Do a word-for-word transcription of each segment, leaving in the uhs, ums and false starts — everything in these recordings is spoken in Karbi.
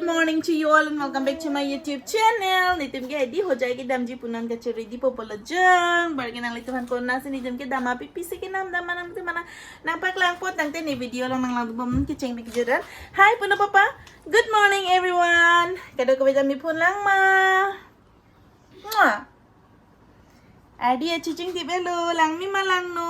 Morning to you all and welcome back to my YouTube channel. Netum ke hedi hojai kedamji pu non kachiri di popolo jang. Bar ke nanglitum aphan konasi netum kedam api pisi kenam dam manang tu mana nangpaklangpo tangte ne video along nanglangdun bom kecheng pi kejaran. Hi puno papa. Good morning everyone. Kadokave dam mi phun lang ma. Mwah. Adi achiching tibelo, langmi ma langno.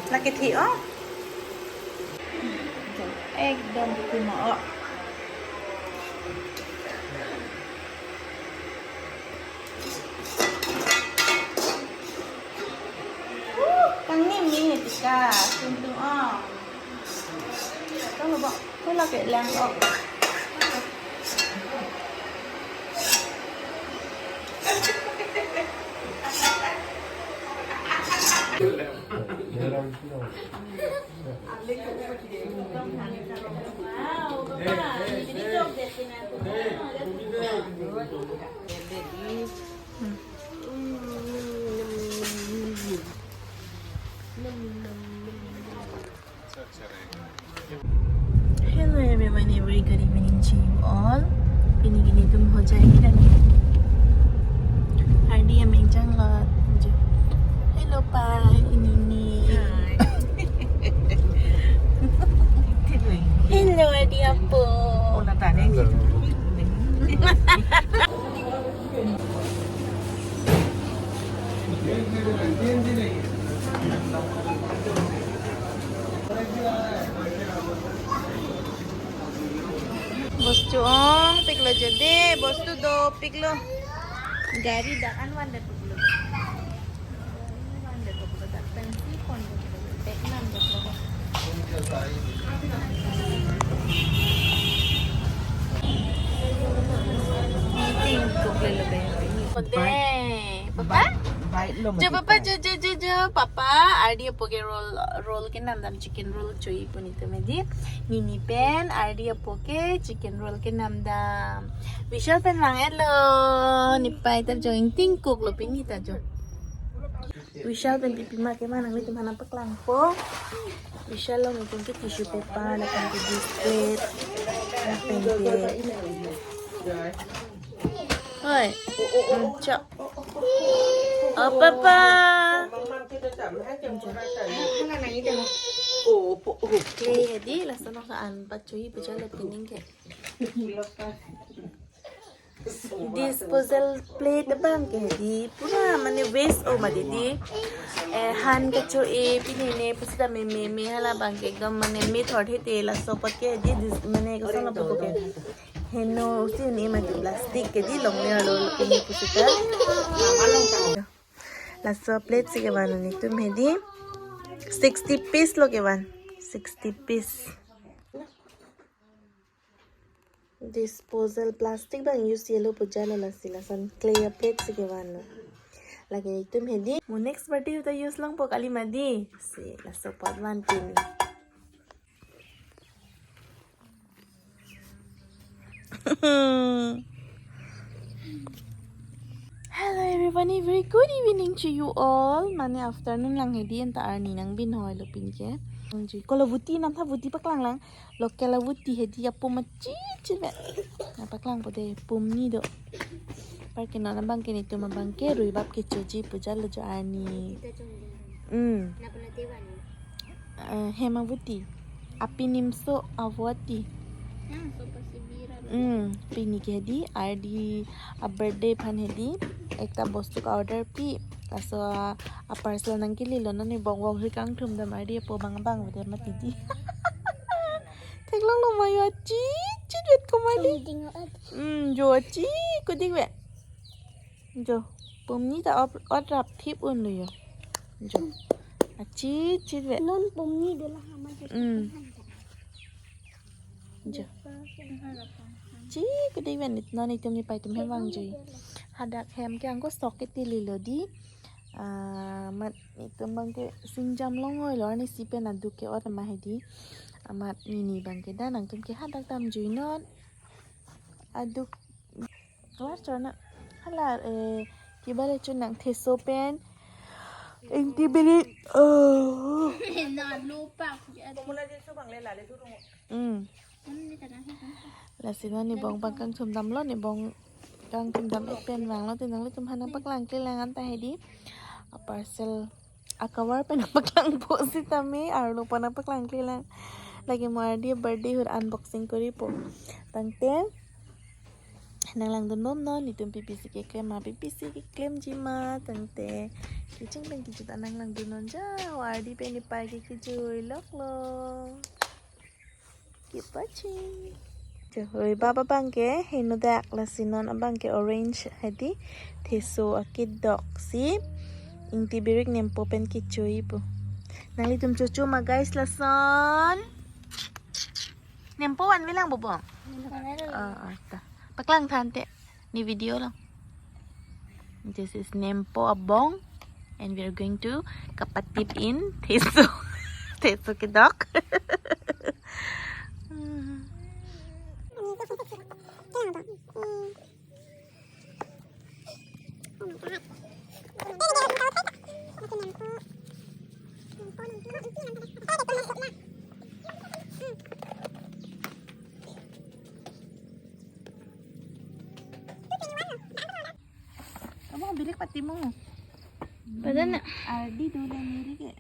Lake thi o. Ekdom kumo o. Kangnim ni tika, tuntung o. Tong lo bo, tong lo ke lang o. Hello everyone, a very good evening to you all. Pini ke netum hojai kedam. Adi ameng jang lo. Hello pa, ini ni. Hello, Adi apo. Bostu ongpiklo jodi, bostu dopiklo. Gari dak an van de puklo. Papa? Bite lo jo, mati papa, pa. Jo, jo, jo, jo, jo. Papa, Adi apo ke roll, roll kenam dam, chicken roll cho-i pu netum hedi. Nini pen, Adi apo ke chicken roll kenam dam. Vishal pen vang-etlo. Nepei ta jo, ingtingkoklo pini ta jo. Vishal pen pipi ma kema nanglitum aphan nangpaklangpo. Vishal along netum ke tissue paper, lapen ke dish plate, lapen ke. Hoi. Hmm, chok. Oh, papa. Clay hedi, laso nangso an pacho-i pu jalo pining ke. Disposal plate abang ke di pura mane waste o mati di. Eh, han kacho-e pine ne pusita me, me, me hala abang ke ekdom mane methot hete laso apot ke di dis-, mane koson lapu ke. Heno usi ne mati plastic ke di longle alo pine pusita. Laso plate si kevan netum hedi sixty piece lo kevan. Sixty piece. Disposal plastic abang use yelo pu jalo lasi lason clay a plate si kevan lo. Lake netum hedi. Mo next birthday ta use longpo kali mati. Si laso apot van pini. Hello everyone, a very good evening to you all. Mane afternoon lang hedi anta arni nangbinhoi lo pini ke. Kolo vuti namtha vuti paklang lang. Local avuti hedi apo machi chive. Nangpaklangpo de pum ni do. Parke non abang ke netum abang ke ruibap kechoji pu jalo jo arni. Hmm. Eh, hem avuti. Api nimso avuti. Hmm, pini ke hedi Adi a birthday aphan hedi ekta bostu ka order pi. Laso a, a parcel nangkililo non, ne bong bong hir kangthum dam ardi apo bang bang vede mati di. Theklonglo ma jo, chit chit vet ko mati. Ding ot. Hmm, jo chit ko ding ve. Jo, pumni ta ot, ot rap thip unlo jo. Jo. A chit chit ve. Non pumni dola hama jo. Hmm. Jo. Chit ko ding ve, non itum nepei atum hem vangjuiji. Hadak hem ke angko sok ke tililo di. Ah, amat itum abang ke singjam longoilo, arnisi pen aduk ke-ot ma hedi. Amat nini abang ke dak nangtum ke hadak damjuinon. Aduk kelar chona. Hala, eh, kibale chun nang theso pen. Ingti birik. Oh. Na lupa. Hmm. Lasi non ne bong abang kangthum damlo, ne bong kangthum dam-et pen vanglo, te nanglitum aphan nangpaklangklelang anta hedi. A parcel a cover pen nangpaklangpo sitame, arlo pen nangpaklangklelang. Lake mo ardi birthday ahut unboxing koripo. Tangte nanglangdunbomnon, netum P P C keklem ma, P P C keklemji ma, tangte kecheng pen kejut an nanglangdunnon jo, ardi pen nepei ke kejui loklo. Keep watching. Jo, oi baba abang ke henodak, lasi non abang ke orange hedi, theso akedok si, ingti birik nempo pen kechoipo. Nanglitum chocho ma guys lason? Nempo vanvelang bo bong. Oh, oh, ta. Paklang tha ante. Ne video lo. This is nempo abong, and we are going to kapatip in theso. Theso kedok. Kamu birik patimo. Pada na. Ardi do le miri ke.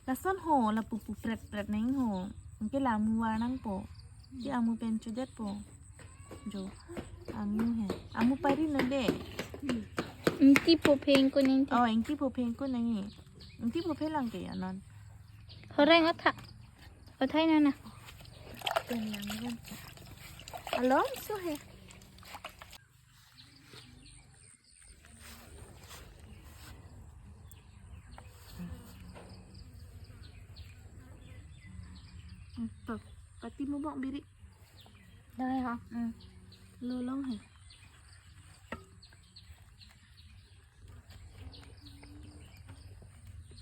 Lason ho, lapu pu pret pret nang ho. Anke la amu var nangpo. Di amu pen chodetpo. Jo. Amu he. Amu pari no de. Ingti po pheng ko ningti. Oh, ingti po pheng ko nangji. Ingti po pheng lang ke ya non. Horeng otha. Othai nana. Pen lang pen. Alom so he. Tuh, patimo bong birik. Dah ya. Hmm. Lolong he.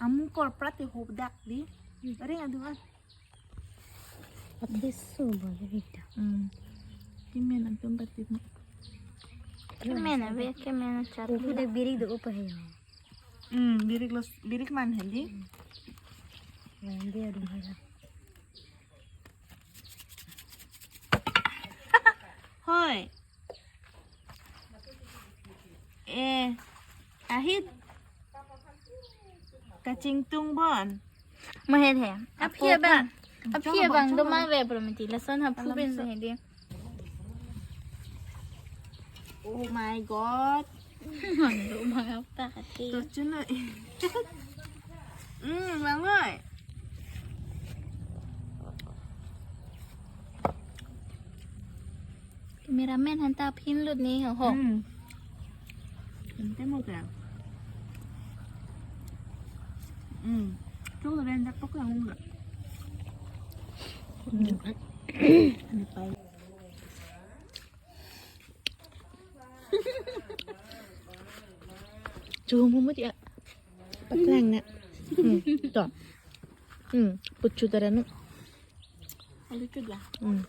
Amu korprat te hop dak di. Ring adung ah. Atheso bole vita. Hmm. Kemen atum patimo. Kemen ave, kemen chap. Uhu de birik do upa he. Hmm, birik los, birik man hedi. Wende adung hera. Hoi. Eh, ahit. Kachingtung bon. Mahet he. Aphi abang. Aphi abang do ma ve prometi. Lason haphu ben se hedi. Oh my God. Mando mangapa kati. Tuh, chun lo. Hmm, bang oi. Cameraman han ta phin lut ni ho. Hmm. Ante mo ta. Hmm. Chok lo ben dak pok lang. Hmm. Ni pai. Chuhum humut ya. Paklang na. Hmm, to. Hmm, puchu tara no. Alikit lah. Hmm.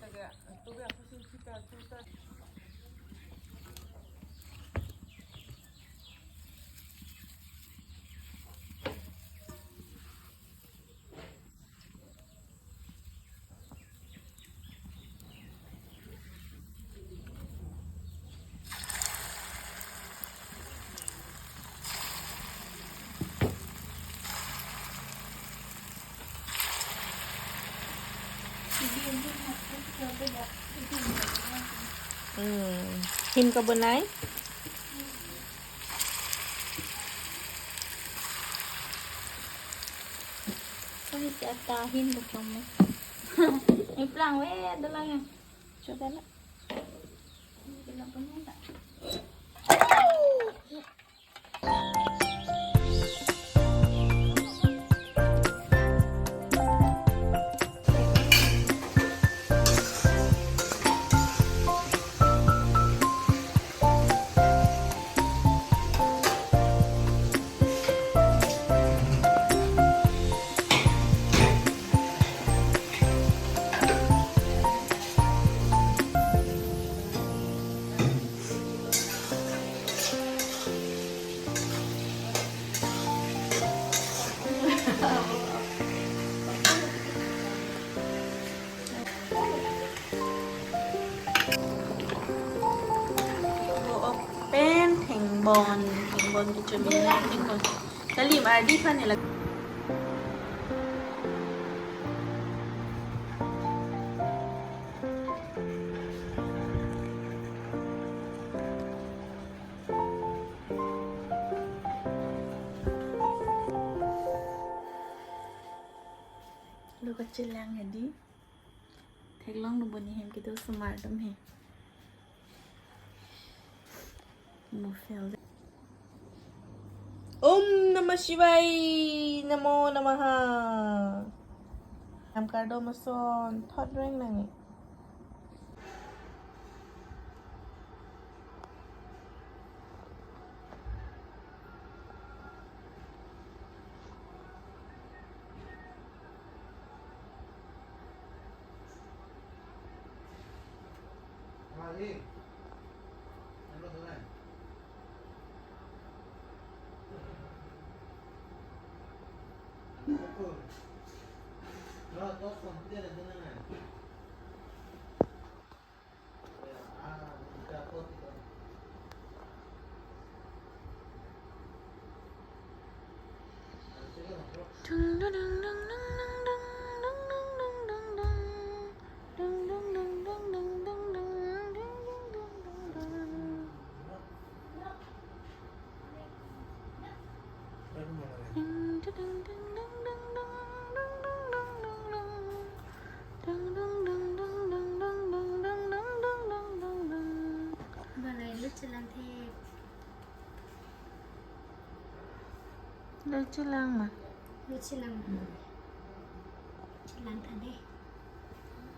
Hmm. Him kabonai? Isi atahin kachong mo. Iplang we, dolang ya. Coba lah. Ini kita punya tak? Bo-ok pen thengbon, thengbon kechomila thengbon. Kali mardi aphan nila. Lo kachelang hedi. Theklong do boni hem kedo osomar atum he. Mo fel. Om Namah Shivaya, Namo Namaha. Nam kardom ason thot reng nang. Balai lut chelang the. Lut chelang ma? Lut chelang. Chelang tha de.